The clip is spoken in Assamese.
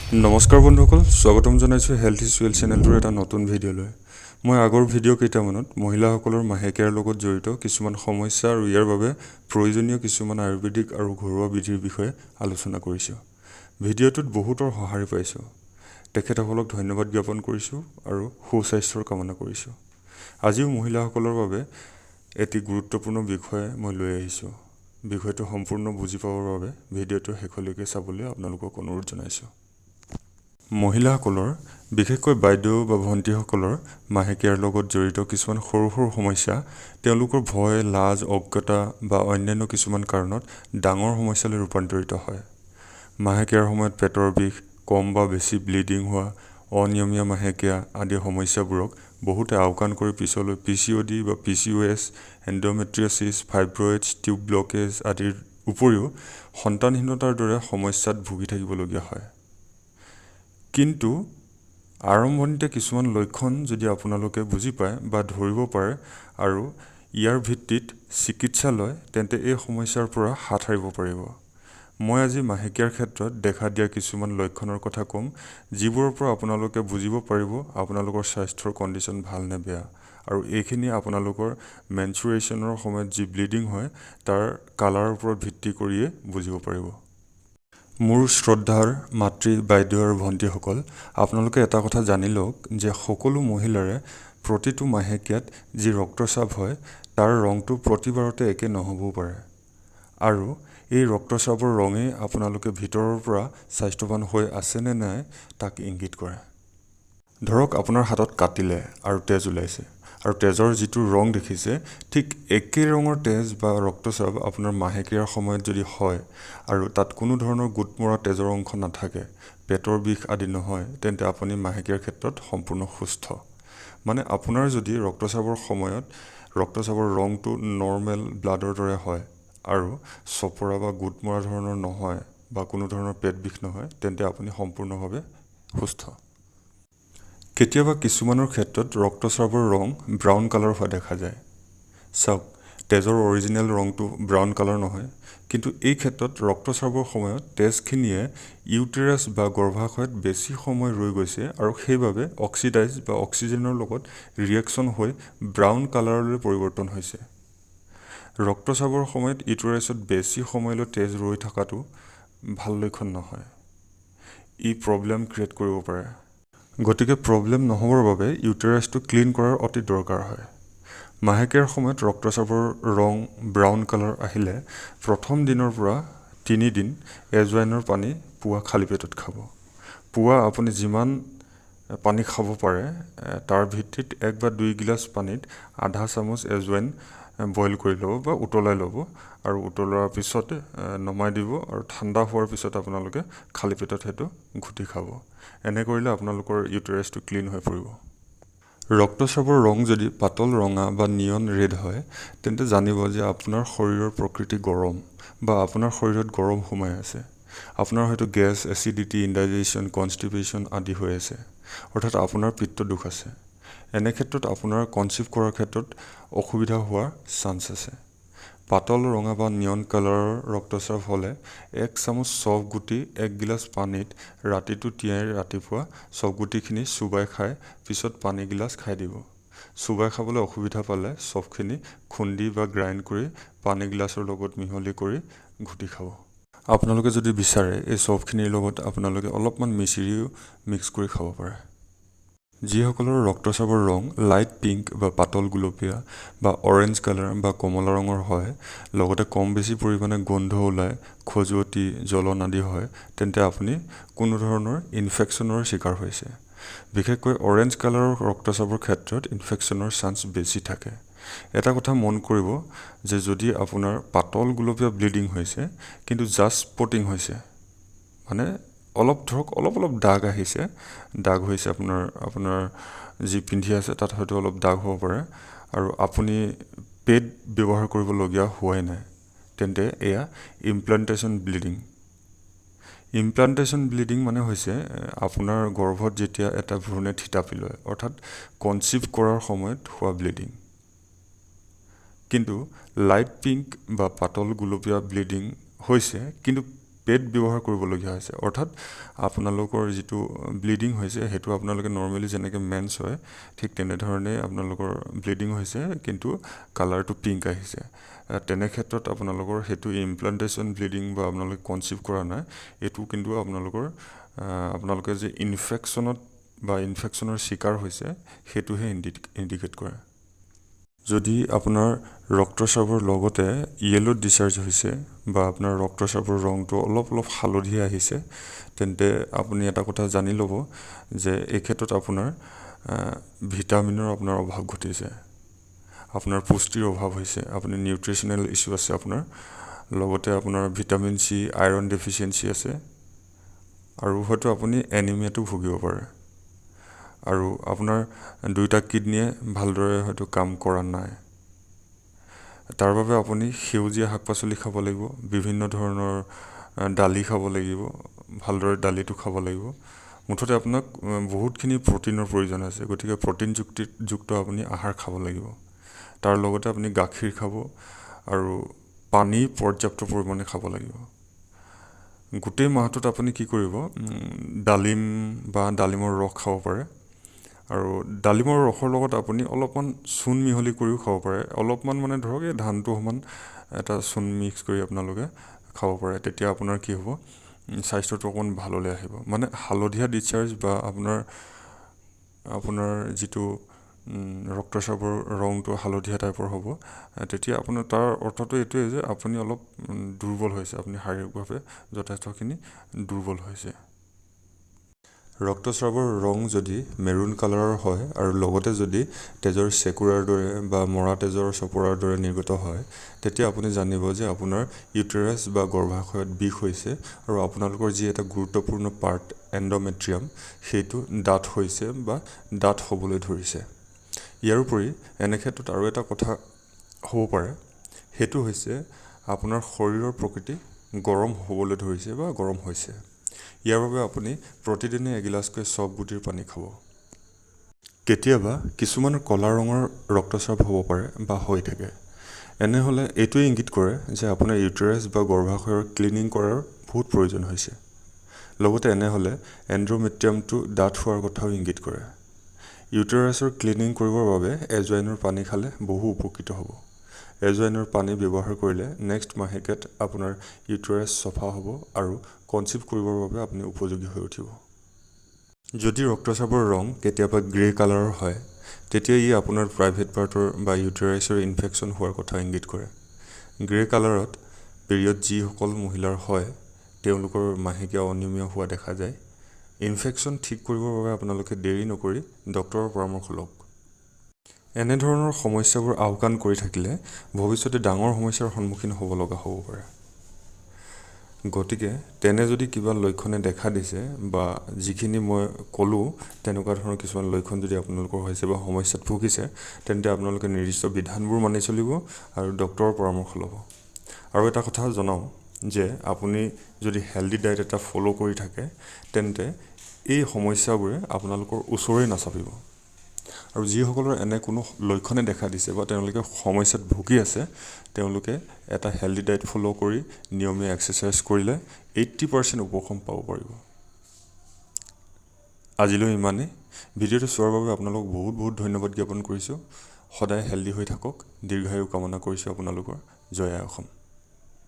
নমস্কাৰ বন্ধুসকল, স্বাগতম জনাইছোঁ হেল্থ is well চেনেলটোৰ এটা নতুন ভিডিঅ'লৈ। মই আগৰ ভিডিঅ' কেইটামানত মহিলাসকলৰ মাহেকীয়াৰ লগত জড়িত কিছুমান সমস্যা আৰু ইয়াৰ বাবে প্ৰয়োজনীয় কিছুমান আয়ুৰ্বেদিক আৰু ঘৰুৱা বিধিৰ বিষয়ে আলোচনা কৰিছোঁ। ভিডিঅ'টোত বহুতৰ সঁহাৰি পাইছোঁ। তেখেতসকলক ধন্যবাদ জ্ঞাপন কৰিছোঁ আৰু সুস্বাস্থ্যৰ কামনা কৰিছোঁ। আজিও মহিলাসকলৰ বাবে এটি গুৰুত্বপূৰ্ণ বিষয় মই লৈ আহিছোঁ। বিষয়টো সম্পূৰ্ণ বুজি পাবৰ বাবে ভিডিঅ'টো শেষলৈকে চাবলৈ আপোনালোকক অনুৰোধ জনাইছোঁ। মহিলাসকলৰ, বিশেষকৈ বাইদেউ বা ভণ্টীসকলৰ মাহেকীয়াৰ লগত জড়িত কিছুমান সৰু সৰু সমস্যা তেওঁলোকৰ ভয়, লাজ, অজ্ঞতা বা অন্যান্য কিছুমান কাৰণত ডাঙৰ সমস্যালৈ ৰূপান্তৰিত হয়। মাহেকীয়াৰ সময়ত পেটৰ বিষ, কম বা বেছি ব্লিডিং হোৱা, অনিয়মীয়া মাহেকীয়া আদি সমস্যাবোৰক বহুতে আওকাণ কৰি পিছলৈ পিচিঅ'ডি বা পিচিঅ'এছ, এণ্ডোমেট্ৰিয়ছিছ, ফাইব্ৰইডছ, টিউব ব্লকেজ আদিৰ উপৰিও সন্তানহীনতাৰ দৰে সমস্যাত ভুগি থাকিবলগীয়া হয়। কিন্তু আৰম্ভণিতে কিছুমান লক্ষণ যদি আপোনালোকে বুজি পায় বা ধৰিব পাৰে আৰু ইয়াৰ ভিত্তিত চিকিৎসা লয়, তেন্তে এই সমস্যাৰ পৰা হাত সাৰিব পাৰিব। মই আজি মাহেকীয়াৰ ক্ষেত্ৰত দেখা দিয়া কিছুমান লক্ষণৰ কথা ক'ম, যিবোৰৰ পৰা আপোনালোকে বুজিব পাৰিব আপোনালোকৰ স্বাস্থ্যৰ কণ্ডিশ্যন ভাল নে বেয়া, আৰু এইখিনি আপোনালোকৰ মেনষ্ট্ৰুৱেশ্যনৰ সময়ত যি ব্লিডিং হয়, তাৰ কালাৰৰ ওপৰত ভিত্তি কৰিয়ে বুজিব পাৰিব। মোৰ শ্ৰদ্ধাৰ মাতৃ, বাইদেউ আৰু ভণ্টীসকল, আপোনালোকে এটা কথা জানি লওক যে সকলো মহিলাৰে প্ৰতিটো মাহেকীয়াত যি ৰক্তস্ৰাৱ হয়, তাৰ ৰংটো প্ৰতিবাৰতে একে নহ'বও পাৰে আৰু এই ৰক্তস্ৰাৱৰ ৰঙেই আপোনালোকে ভিতৰৰ পৰা স্বাস্থ্যৱান হৈ আছেনে নাই তাক ইংগিত কৰে। ধৰক আপোনাৰ হাতত কাটিলে আৰু তেজ ওলাইছে আৰু তেজৰ যিটো ৰং দেখিছে, ঠিক একে ৰঙৰ তেজ বা ৰক্তস্ৰাৱ আপোনাৰ মাহেকীয়াৰ সময়ত যদি হয় আৰু তাত কোনো ধৰণৰ গোট মৰা তেজৰ অংশ নাথাকে, পেটৰ বিষ আদি নহয়, তেন্তে আপুনি মাহেকীয়াৰ ক্ষেত্ৰত সম্পূৰ্ণ সুস্থ। মানে আপোনাৰ যদি ৰক্তস্ৰাৱৰ সময়ত ৰক্তস্ৰাৱৰ ৰংটো নৰ্মেল ব্লাডৰ দৰে হয় আৰু চপৰা বা গোট মৰা ধৰণৰ নহয় বা কোনো ধৰণৰ পেট বিষ নহয়, তেন্তে আপুনি সম্পূৰ্ণভাৱে সুস্থ। কেতিয়াবা কিছুমানৰ ক্ষেত্ৰত ৰক্তস্ৰাৱৰ ৰং ব্ৰাউন কালাৰ হোৱা দেখা যায়। চাওক, তেজৰ অৰিজিনেল ৰংটো ব্ৰাউন কালাৰ নহয়, কিন্তু এই ক্ষেত্ৰত ৰক্তস্ৰাৱৰ সময়ত তেজখিনিয়ে ইউটেৰাছ বা গৰ্ভাশয়ত বেছি সময় ৰৈ গৈছে আৰু সেইবাবে অক্সিডাইজ বা অক্সিজেনৰ লগত ৰিয়েকশ্যন হৈ ব্ৰাউন কালাৰলৈ পৰিৱৰ্তন হৈছে। ৰক্তস্ৰাৱৰ সময়ত ইউটেৰাছত বেছি সময়লৈ তেজ ৰৈ থকাটো ভাল লক্ষণ নহয়। ই প্ৰব্লেম ক্ৰিয়েট কৰিব পাৰে। গতিকে প্ৰব্লেম নহ'বৰ বাবে ইউটেৰাছটো ক্লিন কৰাৰ অতি দৰকাৰ হয়। মাহেকীয়াৰ সময়ত ৰক্তস্ৰাৱৰ ৰং ব্ৰাউন কালাৰ আহিলে প্ৰথম দিনৰ পৰা 3 দিন এজৱাইনৰ পানী পুৱা খালী পেটত খাব। পুৱা আপুনি যিমান পানী খাব পাৰে, তাৰ ভিত্তিত 1 বা 2 গিলাচ পানীত আধা চামুচ এজৱাইন বইল কৰি ল'ব বা উতলাই ল'ব আৰু উতলোৱাৰ পিছত নমাই দিব আৰু ঠাণ্ডা হোৱাৰ পিছত আপোনালোকে খালী পেটত সেইটো ঘুটি খাব। এনে কৰিলে আপোনালোকৰ ইউটেৰাছটো ক্লিন হৈ পৰিব। ৰক্তস্ৰাৱৰ ৰং যদি পাতল ৰঙা বা নিয়ন ৰেড হয়, তেন্তে জানিব যে আপোনাৰ শৰীৰৰ প্ৰকৃতি গৰম বা আপোনাৰ শৰীৰত গৰম সোমাই আছে। আপোনাৰ হয়তো গেছ, এচিডিটি, ইনডাইজেশ্যন, কনষ্টিপেশ্যন আদি হৈ আছে, অৰ্থাৎ আপোনাৰ পিত্ত দোষ আছে। এনে ক্ষেত্ৰত আপোনাৰ কনচিভ কৰাৰ ক্ষেত্ৰত অসুবিধা হোৱাৰ চান্স আছে। পাতল ৰঙা বা নিয়ন কালাৰৰ ৰক্তস্ৰাৱ হ'লে 1 চামুচ চফ গুটি 1 গিলাচ পানীত ৰাতিটো তিয়াই ৰাতিপুৱা চফ গুটিখিনি চোবাই খাই পিছত পানীগিলাচ খাই দিব। চোবাই খাবলৈ অসুবিধা পালে চফখিনি খুন্দি বা গ্ৰাইণ্ড কৰি পানীগিলাচৰ লগত মিহলি কৰি ঘুটি খাব। আপোনালোকে যদি বিচাৰে, এই চফখিনিৰ লগত আপোনালোকে অলপমান মিচিৰিও মিক্স কৰি খাব পাৰে। যিসকলৰ ৰক্তস্ৰাৱৰ ৰং লাইট পিংক বা পাতল গুলপীয়া বা অৰেঞ্জ কালাৰ বা কমলা ৰঙৰ হয়, লগতে কম বেছি পৰিমাণে গোন্ধ ওলায়, খজুৱতি, জ্বলন আদি হয়, তেন্তে আপুনি কোনো ধৰণৰ ইনফেকশ্যনৰ চিকাৰ হৈছে। বিশেষকৈ অৰেঞ্জ কালাৰৰ ৰক্তস্ৰাৱৰ ক্ষেত্ৰত ইনফেকশ্যনৰ চান্স বেছি থাকে। এটা কথা মন কৰিব যে যদি আপোনাৰ পাতল গুলপীয়া ব্লিডিং হৈছে, কিন্তু জাষ্ট স্পটিং হৈছে, মানে অলপ ধৰক অলপ অলপ দাগ আহিছে, দাগ হৈছে, আপোনাৰ যি পিন্ধি আছে তাত হয়তো অলপ দাগ হ'ব পাৰে আৰু আপুনি পেড ব্যৱহাৰ কৰিবলগীয়া হোৱাই নাই, তেন্তে এয়া ইমপ্লাণ্টেশ্যন ব্লিডিং। ইমপ্লাণ্টেশ্যন ব্লিডিং মানে হৈছে আপোনাৰ গৰ্ভত যেতিয়া এটা ভ্ৰূণে থিতাপি লয়, অৰ্থাৎ কনচিভ কৰাৰ সময়ত হোৱা ব্লিডিং। কিন্তু লাইট পিংক বা পাতল গুলপীয়া ব্লিডিং হৈছে, কিন্তু পেড ব্যৱহাৰ কৰিবলগীয়া হৈছে, অৰ্থাৎ আপোনালোকৰ যিটো ব্লিডিং হৈছে সেইটো আপোনালোকে নৰ্মেলি যেনেকৈ মেন্স হয় ঠিক তেনেধৰণেই আপোনালোকৰ ব্লিডিং হৈছে, কিন্তু কালাৰটো পিংক আহিছে, তেনে ক্ষেত্ৰত আপোনালোকৰ সেইটো ইমপ্লাণ্টেশ্যন ব্লিডিং বা আপোনালোকে কনচিভ কৰা নাই, এইটো কিন্তু আপোনালোকে যে ইনফেকশ্যনত বা ইনফেকশ্যনৰ চিকাৰ হৈছে সেইটোহে ইণ্ডিকেট কৰে। যদি আপোনাৰ ৰক্তস্ৰাৱৰ লগতে য়েল্ল' ডিচাৰ্জ হৈছে বা আপোনাৰ ৰক্তস্ৰাৱৰ ৰংটো অলপ অলপ হালধীয়া আহিছে, তেন্তে আপুনি এটা কথা জানি ল'ব যে এই ক্ষেত্ৰত আপোনাৰ ভিটামিনৰ আপোনাৰ অভাৱ ঘটিছে, আপোনাৰ পুষ্টিৰ অভাৱ হৈছে, আপুনি নিউট্ৰিচনেল ইছ্যু আছে আপোনাৰ, লগতে আপোনাৰ ভিটামিন চি, আইৰণ ডেফিচিয়েঞ্চি আছে, আৰু হয়তো আপুনি এনিমিয়াটো ভুগিব পাৰে, আৰু আপোনাৰ দুয়োটা কিডনীয়ে ভালদৰে হয়তো কাম কৰা নাই। তাৰ বাবে আপুনি সেউজীয়া শাক পাচলি খাব লাগিব, বিভিন্ন ধৰণৰ দালি খাব লাগিব, ভালদৰে দালিটো খাব লাগিব। মুঠতে আপোনাক বহুতখিনি প্ৰ'টিনৰ প্ৰয়োজন আছে, গতিকে প্ৰ'টিন যুক্ত আপুনি আহাৰ খাব লাগিব। তাৰ লগতে আপুনি গাখীৰ খাব আৰু পানী পৰ্যাপ্ত পৰিমাণে খাব লাগিব। গোটেই মাহটোত আপুনি কি কৰিব, ডালিম বা ডালিমৰ ৰস খাব পাৰে, আৰু ডালিমৰ ৰসৰ লগত আপুনি অলপমান চূণ মিহলি কৰিও খাব পাৰে। অলপমান মানে ধৰক এই ধানটো সমান এটা চূণ মিক্স কৰি আপোনালোকে খাব পাৰে। তেতিয়া আপোনাৰ কি হ'ব, স্বাস্থ্যটো অকণমান ভাললৈ আহিব। মানে হালধীয়া ডিচাৰ্জ বা আপোনাৰ যিটো ৰক্তস্ৰাৱৰ ৰংটো হালধীয়া টাইপৰ হ'ব, তেতিয়া আপোনাৰ তাৰ অৰ্থটো এইটোৱেই যে আপুনি অলপ দুৰ্বল হৈছে, আপুনি শাৰীৰিকভাৱে যথেষ্টখিনি দুৰ্বল হৈছে। ৰক্তস্ৰাৱৰ ৰং যদি মেৰুণ কালাৰৰ হয় আৰু লগতে যদি তেজৰ চেকুৰাৰ দৰে বা মৰা তেজৰ চপৰাৰ দৰে নিৰ্গত হয়, তেতিয়া আপুনি জানিব যে আপোনাৰ ইউটেৰাছ বা গৰ্ভাশয়ত বিষ হৈছে আৰু আপোনালোকৰ যি এটা গুৰুত্বপূৰ্ণ পাৰ্ট এণ্ডোমেট্ৰিয়াম, সেইটো ডাঠ হৈছে বা ডাঠ হ'বলৈ ধৰিছে। ইয়াৰোপৰি এনে ক্ষেত্ৰত আৰু এটা কথা হ'ব পাৰে, সেইটো হৈছে আপোনাৰ শৰীৰৰ প্ৰকৃতি গৰম হ'বলৈ ধৰিছে বা গৰম হৈছে। ইয়াৰ বাবে আপুনি প্ৰতিদিনে এগিলাচকৈ চফ গুটিৰ পানী খাব। কেতিয়াবা কিছুমান ক'লা ৰঙৰ ৰক্তস্ৰাৱ হ'ব পাৰে বা হৈ থাকে, এনে হ'লে এইটোৱে ইংগিত কৰে যে আপোনাৰ ইউটেৰাছ বা গৰ্ভাশয়ৰ ক্লিনিং কৰাৰ বহুত প্ৰয়োজন হৈছে। লগতে এনে হ'লে এণ্ড্ৰমেট্ৰিয়ামটো ডাঠ হোৱাৰ কথাও ইংগিত কৰে। ইউটেৰাছৰ ক্লিনিং কৰিবৰ বাবে এজৱাইনৰ পানী খালে বহু উপকৃত হ'ব। এজৱাইনৰ পানী ব্যৱহাৰ কৰিলে নেক্সট মাহেকীয়াত আপোনাৰ ইউটেৰাছ চফা হ'ব আৰু কনচিভ কৰিবৰ বাবে আপুনি উপযোগী হৈ উঠিব। যদি ৰক্তস্ৰাৱৰ ৰং কেতিয়াবা গ্ৰে কালাৰৰ হয়, তেতিয়া ই আপোনাৰ প্ৰাইভেট পাৰ্টৰ বা ইউটেৰাছৰ ইনফেকশ্যন হোৱাৰ কথা ইংগিত কৰে। গ্ৰে কালাৰত পিৰিয়ড যিসকল মহিলাৰ হয়, তেওঁলোকৰ মাহেকীয়া অনিয়মীয়া হোৱা দেখা যায়। ইনফেকশ্যন ঠিক কৰিবৰ বাবে আপোনালোকে দেৰি নকৰি ডক্তৰৰ পৰামৰ্শ লওক। এনেধৰণৰ সমস্যাবোৰ আওকাণ কৰি থাকিলে ভৱিষ্যতে ডাঙৰ সমস্যাৰ সন্মুখীন হ'ব লগা হ'ব পাৰে। গতিকে তেনে যদি কিবা লক্ষণে দেখা দিছে বা যিখিনি মই ক'লোঁ তেনেকুৱা ধৰণৰ কিছুমান লক্ষণ যদি আপোনালোকৰ হৈছে বা সমস্যাত ভুগিছে, তেন্তে আপোনালোকে নিৰ্দিষ্ট বিধানবোৰ মানি চলিব আৰু ডক্তৰৰ পৰামৰ্শ ল'ব। আৰু এটা কথা জনাওঁ যে আপুনি যদি হেল্ডি ডায়েট এটা ফ'ল' কৰি থাকে, তেন্তে এই সমস্যাবোৰে আপোনালোকৰ ওচৰেই নাচাপিব। আৰু যিসকলৰ এনে কোনো লক্ষণে দেখা দিছে বা তেওঁলোকে সমস্যাত ভুগি আছে, তেওঁলোকে এটা হেল্ডি ডায়েট ফ'ল' কৰি নিয়মীয়া এক্সাৰচাইজ কৰিলে 80% উপশম পাব পাৰিব। আজিলৈ ইমানেই। ভিডিঅ'টো চোৱাৰ বাবে আপোনালোকক বহুত বহুত ধন্যবাদ জ্ঞাপন কৰিছোঁ। সদায় হেল্ডি হৈ থাকক, দীৰ্ঘায়ু কামনা কৰিছোঁ আপোনালোকৰ। জয় আই অসম।